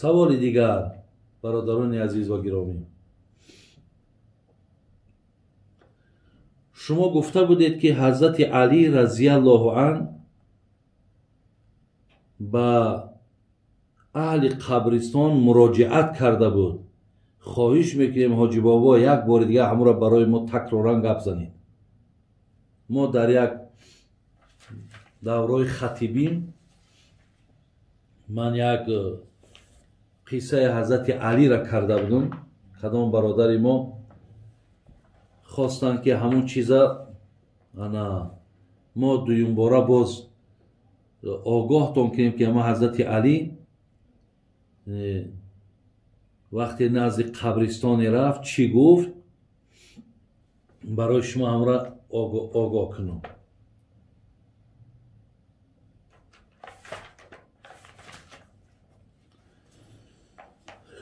Саволи дигар, бародарони азиз ва гиромӣ, шумо гуфта будед, ки ҳазрати Алӣ разияллоҳу ан ба аҳли қабристон муроҷиат карда буд. Хоҳиш мекунем, ҳоҷи бобо, як бори дигар ҳамуро барои мо такроран гап занед. Мо дар як даврои хатибим ман як қиссаи ҳазрати Алиро карда будам. Кадом бародари мо хостанд, ки ҳамун чиза ана мо дуюмбора боз огоҳтон кунем, ки ҳама ҳазрати Алӣ вақте назди қабристоне рафт, чӣ гуфт, барои шумо ҳамра огоҳ кунам.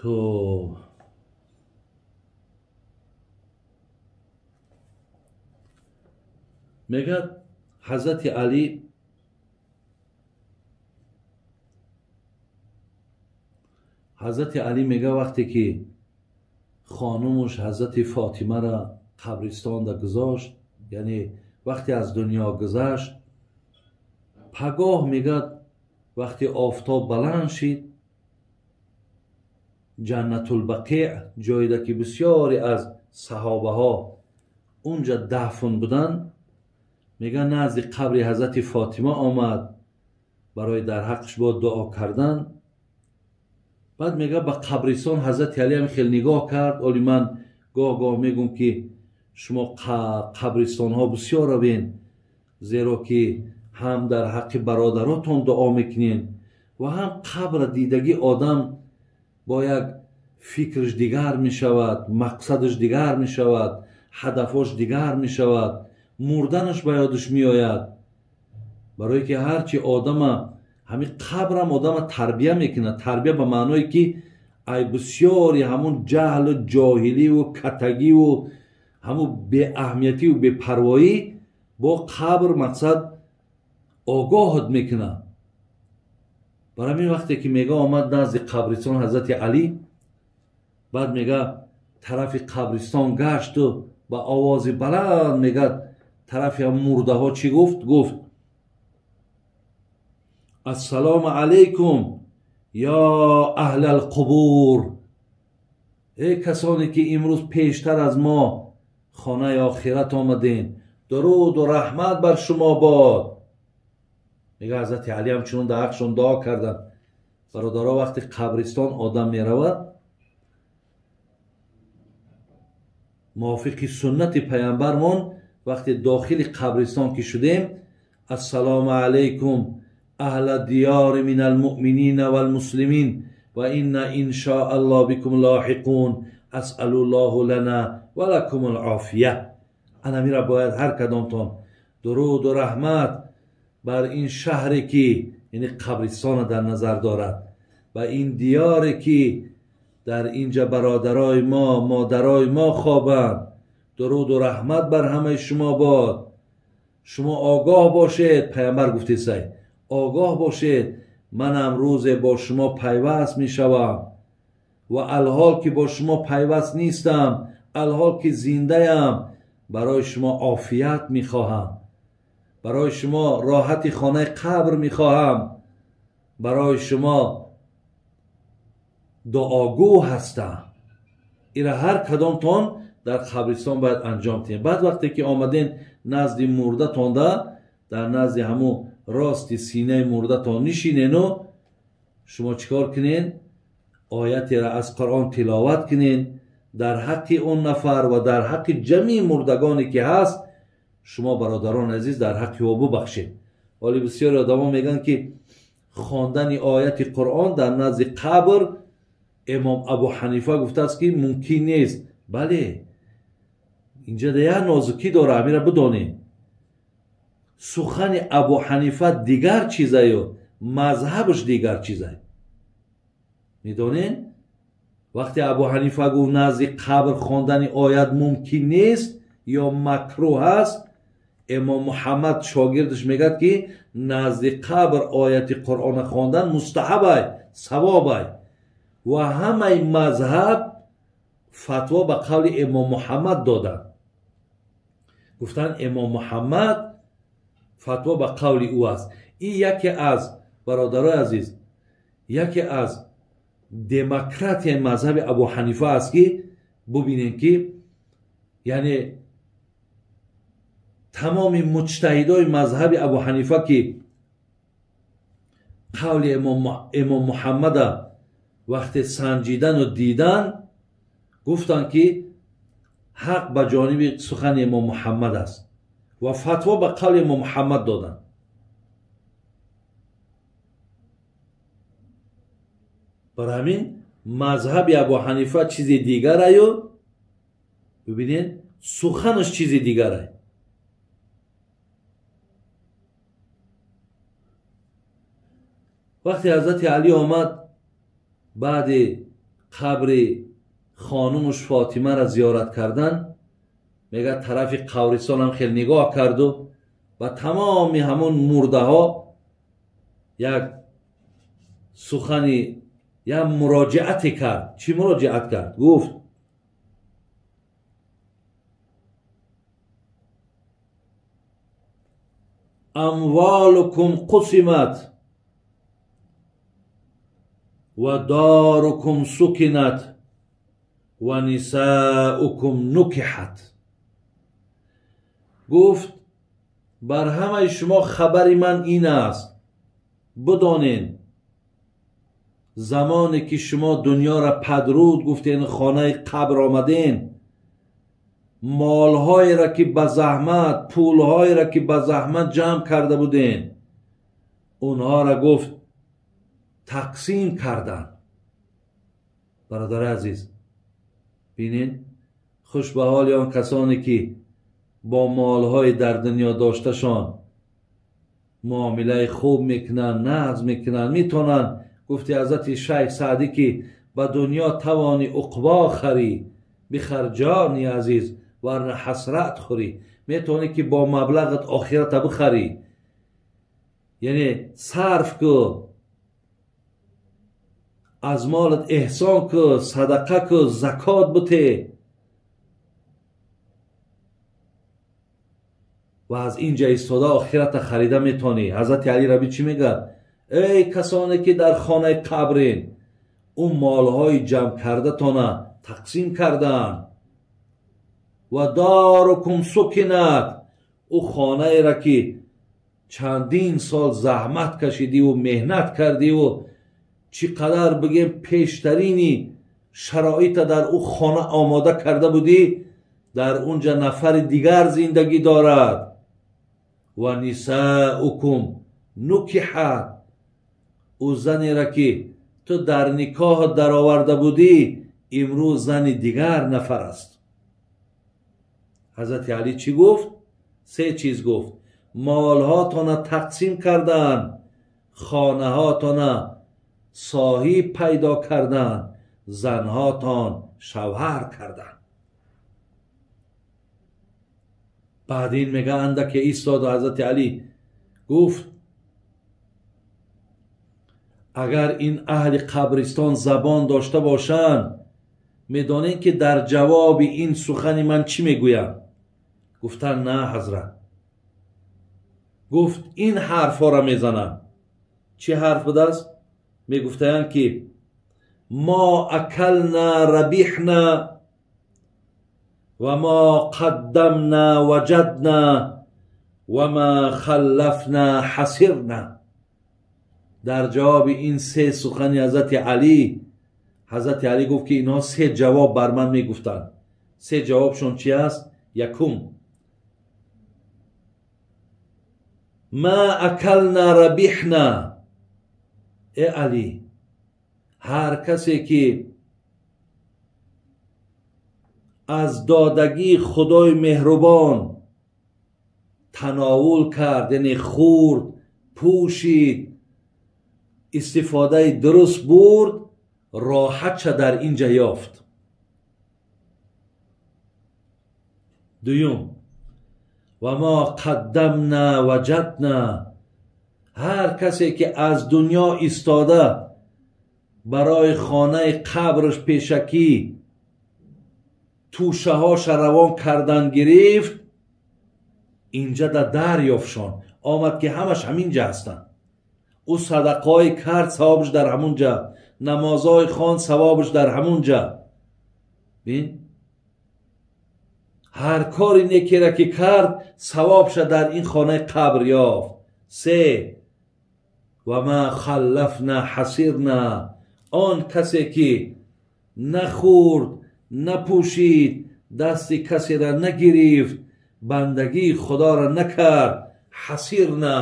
Хоб, мегӯяд ҳазрати Алӣ мега, вақте ки хонумуш ҳазрати Фотимаро қабристонда гузошт, яъне вақте аз дунё гузашт, пагоҳ мегӯяд, вақте офтоб баланд шид, Ҷаннатулбақеъ, ҷоеда ки бисёре аз саҳобаҳо унҷа дафн буданд, мега назди қабри ҳазрати Фотима омад барои дар ҳаққаш бо дуо кардан. Баъд мега ба қабристон ҳазрати Алӣ ҳам хел нигоҳ кард. Оли ман гоҳ-гоҳ мегӯм, ки шумо қабристонҳо бисёр равен, зеро ки ҳам дар ҳаққи бародаротон дуо мекунен ва ҳам қабра дидагӣ одам бо як фикраш дигар мешавад, мақсадаш дигар мешавад, ҳадафош дигар мешавад, мурданаш ба ёдаш меояд. Барое ки ҳарчи одама ҳамин қабрам одама тарбия мекунад. Тарбия ба маъное ки ай бисёри ҳамун ҷаҳлу ҷоҳиливу катагиву ҳамун беаҳамиятиву бепарвоӣ бо қабр мақсад огоҳат мекунад. Барои ҳамин вақте ки мега омад назди қабристон ҳазрати Алӣ, баъд мега тарафи қабристон гашту ба овози баланд мегӯяд тарафи ҳам мурдаҳо чӣ гуфт? Гуфт: ассалому алайкум ё аҳлал қубур, эй касоне ки имрӯз пештар аз мо хонаи охират омадем, дуруду раҳмат бар шумо бод. Мега ҳазрати Алӣ ҳамчунон дар ҳаққшон дуо карданд. Бародаро, вақте қабристон одам меравад, мувофиқи суннати паямбармон вақте дохили қабристон ки шудем, ассалому алайкум аҳла диёри мин алмуъминина валмуслимин ва инна иншоа аллоҳ бикум лоҳиқун асъалуллоҳу лана ва лакум алофия. Анамира бояд ҳар кадомтон дуруду раҳмат бар ин шаҳре ки, яъне қабристона дар назар дорад, ва ин диёре ки дар инҷа бародарои мо, модарои мо хобанд, дуруду раҳмат бар ҳамаи шумо бод. Шумо огоҳ бошед, паямбар гуфтесай, огоҳ бошед, манам рӯзе бо шумо пайваст мешавам ва алҳол ки бо шумо пайваст нистам, алҳол ки зиндаям, барои шумо офият мехоҳам, барои шумо роҳати хонаи қабр мехоҳам, барои шумо дуогӯ ҳастам. Ира ҳар кадомтон дар қабристон бояд анҷом диҳем. Баъд вақте ки омаден назди мурдатонда, дар назди ҳамун рости синаи мурдатон нишинену шумо чӣ кор кунен? Оятеро аз Қуръон тиловат кунен дар ҳаққи он нафар ва дар ҳаққи ҷамъи мурдагоне ки ҳаст. Шумо бародарони азиз дар ҳаққи ӯ бубахшед. Вале бисёри одамо мегӯянд, ки хондани ояти Қуръон дар назди қабр, имом Абу Ҳанифа гуфтааст, ки мумкин нест. Бале, инҷа як нозукӣ дора, ҳамира бидонед. Сухани Абу Ҳанифа дигар чизаю, мазҳабаш дигар чизай. Медонед? Вақте Абу Ҳанифа гуфт назди қабр хондани оят мумкин нест ё макрӯҳ аст, имом Муҳаммад шогирдаш мегӯяд, ки назди қабр ояти Қуръона хондан мустаҳабай, савобай. Ва ҳамаи мазҳаб фатво ба қавли Имом Муҳаммад доданд. Гуфтанд Имом Муҳаммад фатво ба қавли ӯ аст. Ин яке аз бародарои азиз, яке аз демократияи мазҳаби Абу Ҳанифа аст, ки бубинем ки яъне тамоми муҷтаҳидои мазҳаби Абу Ҳанифа ки қавли Имом Муҳаммада вақте санҷидану дидан, гуфтанд ки ҳақ ба ҷониби сухани Имом Муҳаммад аст ва фатво ба қавли Имом Муҳаммад доданд. Бар ҳамин мазҳаби Абу Ҳанифа чизи дигараю, бибинед, суханаш чизи дигарай. Вақте ҳазрати Алӣ омад баъди қабри хонумуш Фотимаро зиёрат кардан, мегӯяд тарафи қабристонам хеле нигоҳ карду ба тамоми ҳамон мурдаҳо як сухани, як муроҷиате кард. Чӣ муроҷиат кард? Гуфт: амволукум қусимат ва дорукум сукинат ва нисаукум нукиҳат. Гуфт бар ҳамаи шумо хабари ман ин аст, бидонед замоне ки шумо дунёро падруд гуфтен, хонаи қабр омаден, молҳоеро ки ба заҳмат, пулҳоеро ки ба заҳмат ҷамъ карда буден, онҳоро гуфт тақсим карданд. Бародари азиз, бинед, хуш ба ҳоли он касоне ки бо молҳои дар дунё дошташон муомилаи хуб мекунанд, нағз мекунанд, метавонанд. Гуфти ҳазрати Шайх Саъдӣ ки ба дунё тавони уқбо харӣ, бихар ҷони азиз, варна ҳасрат хӯрӣ. Метавонӣ ки бо маблағат охирата бихарӣ, яъне сарф ку, аз молат эҳсон ку, садақа ку, закот бите ва аз ин ҷа истода охирата харида метавонӣ. Ҳазрати Алӣ раби чӣ мегӯяд? Эй касоне ки дар хонаи қабрин, ӯ молҳои ҷамъ кардатона тақсим карданд. Ва дорукум сукинат, ӯ хонаеро ки чандин сол заҳмат кашидиву меҳнат кардиву чӣ қадар бигем пештарини шароита дар ӯ хона омода карда будӣ, дар унҷа нафари дигар зиндагӣ дорад. Ва нисаукум нукиҳат, ӯ занеро ки ту дар никоҳ дароварда будӣ, имрӯз зани дигар нафар аст. Ҳазрати Алӣ чӣ гуфт? Се чиз гуфт: молҳотона тақсим карданд, хонаҳотона соҳиб пайдо карданд, занҳотон шавҳар карданд. Баъд ин мега андаке истоду ҳазрати Алӣ гуфт: агар ин аҳли қабристон забон дошта бошанд, медонед ки дар ҷавоби ин сухани ман чӣ мегӯям? Гуфтанд: на ҳазрат. Гуфт: ин ҳарфҳоро мезанам. Чӣ ҳарф будааст? Мегуфтаянд ки мо акална рабиҳна ва мо қаддамна ваҷадна ва ма халлафна ҳасирна. Дар ҷавоби ин се сухани ҳазрати Алӣ, ҳазрати Алӣ гуфт ки инҳо се ҷавоб бар ман мегуфтанд. Се ҷавобшон чи аст? Якум: ма акална рабиҳна. Э Алӣ, ҳар касе ки аз додагии Худои меҳрубон тановул кард, яъне хӯрд, пӯшид, истифодаи дуруст бурд, роҳатша дар ин ҷа ёфт. Дуюм: ва мо қаддамна ваҷадна. Ҳар касе ки аз дунё истода барои хонаи қабраш пешакӣ тӯшаҳоша равон кардан гирифт, инҷа да дарёфшон омад ки ҳамаш ҳаминҷа ҳастанд. Ӯ садақаҳое кард, савобаш дар ҳамунҷа, намозҳои хон, савобаш дар ҳамунҷа. Бин, ҳар кори некера ки кард, савобша дар ин хонаи қабр ёфт. Се, ва ма халлафна ҳасирна, он касе ки нахӯрд, напӯшид, дасти касера нагирифт, бандагии худоро накард, ҳасирна,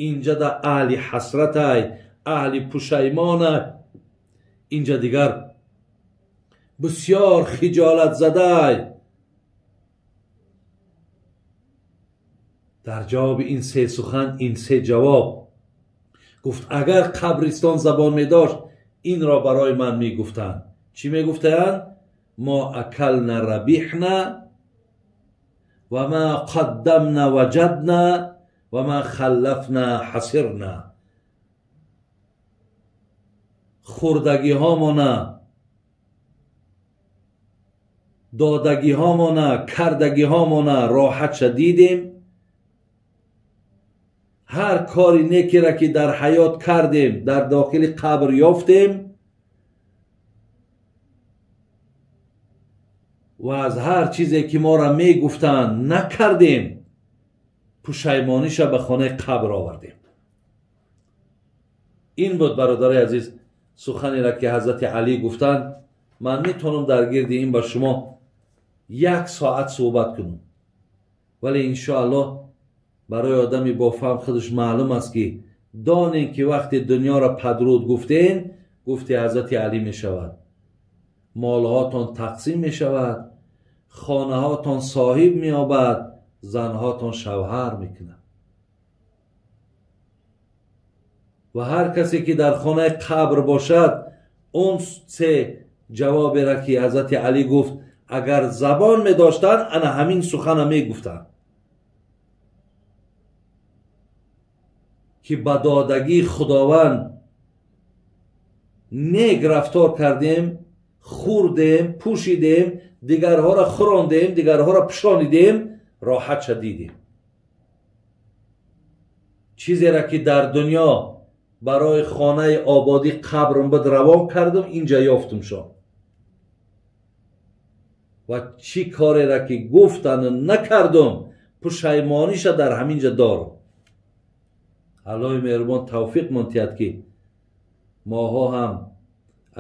инҷа да аҳли ҳасратай, аҳли пушаймонай, инҷа дигар бисёр хиҷолат задай. Дар ҷавоби ин се сухан, ин се ҷавоб гуфт: агар қабристон забон медошт, инро барои ман мегуфтанд. Чӣ мегуфтанд? Мо акална рабиҳна ва ма қаддамна ваҷадна ва ма халлафна ҳасирна. Хӯрдагиҳомона, додагиҳомона, кардагиҳомона роҳатша дидем. Ҳар кори некера ки дар ҳаёт кардем, дар дохили қабр ёфтем ва аз ҳар чизе ки моро мегуфтанд накардем, пушаймониша ба хонаи қабр овардем. Ин буд, бародари азиз, суханеро ки ҳазрати Алӣ гуфтанд. Ман метавонам дар гирди ин ба шумо як соат суҳбат кунам, вале иншоаллоҳ барои одами бофаҳм худаш маълум аст ки донем ки вақте дунёро падруд гуфтем, гуфти ҳазрати Алӣ мешавад, молҳотон тақсим мешавад, хонаҳотон соҳиб меёбад, занҳотон шавҳар мекунад. Ва ҳар касе ки дар хонаи қабр бошад, он се ҷавоберо ки ҳазрати Алӣ гуфт, агар забон медоштанд, ана ҳамин сухана мегуфтанд ки ба додагии Худованд нек рафтор кардем, хӯрдем, пӯшидем, дигарҳоро хӯрондем, дигарҳоро пӯшонидем, роҳатша дидем. Чизеро ки дар дунё барои хонаи ободӣ қабрм буд равон кардам, инҷа ёфтумшон. Ва чӣ кореро ки гуфтану накардум, пушаймониша дар ҳаминҷа дорам. Аллоҳи меҳрубон тавфиқ монтиҳад ки моҳо ҳам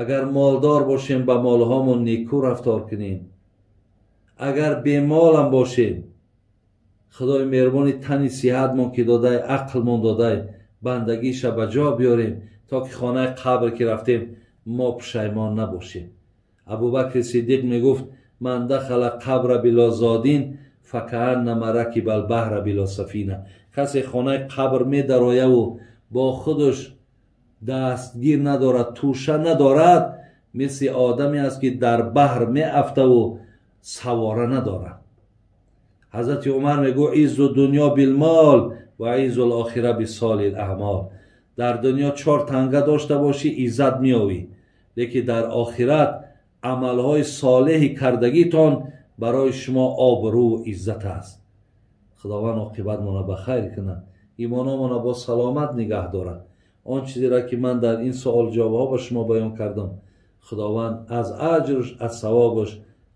агар молдор бошем, ба молҳомон некӯ рафтор кунем, агар бемолам бошем, худои меҳрубони тани сиҳатмон ки додай, ақлмон додай, бандагиша ба ҷо биёрем, то ки хонаи қабр ки рафтем мо пушаймон набошем. Абубакри Сиддиқ мегуфт: ман дахала қабра било зодин факааннама ракиба албаҳра било сафина. Касе хонаи қабр медарояву бо худаш дастгир надорад, тӯша надорад, мисли одаме аст ки дар баҳр меафтаву савора надорад. Ҳазрати Умар мегӯ: иззу дунё билмол ва иззу лохира бисоли аъмол. Дар дунё чор танга дошта бошӣ, иззат меёвӣ, лекин дар охират амалҳои солеҳи кардагитон барои шумо обрӯву иззат аст. Худованд оқибатмона ба хайр кунад, имономона бо саломат нигаҳ дорад. Он чизеро ки ман дар ин суол-ҷавобҳо ба шумо баён кардам, Худованд аз аҷруш, аз савобаш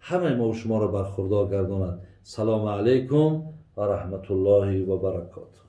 ҳамаи мо шуморо бархурдор гардонад. Салому алайкум ва раҳматуллоҳи ва баракотуҳ.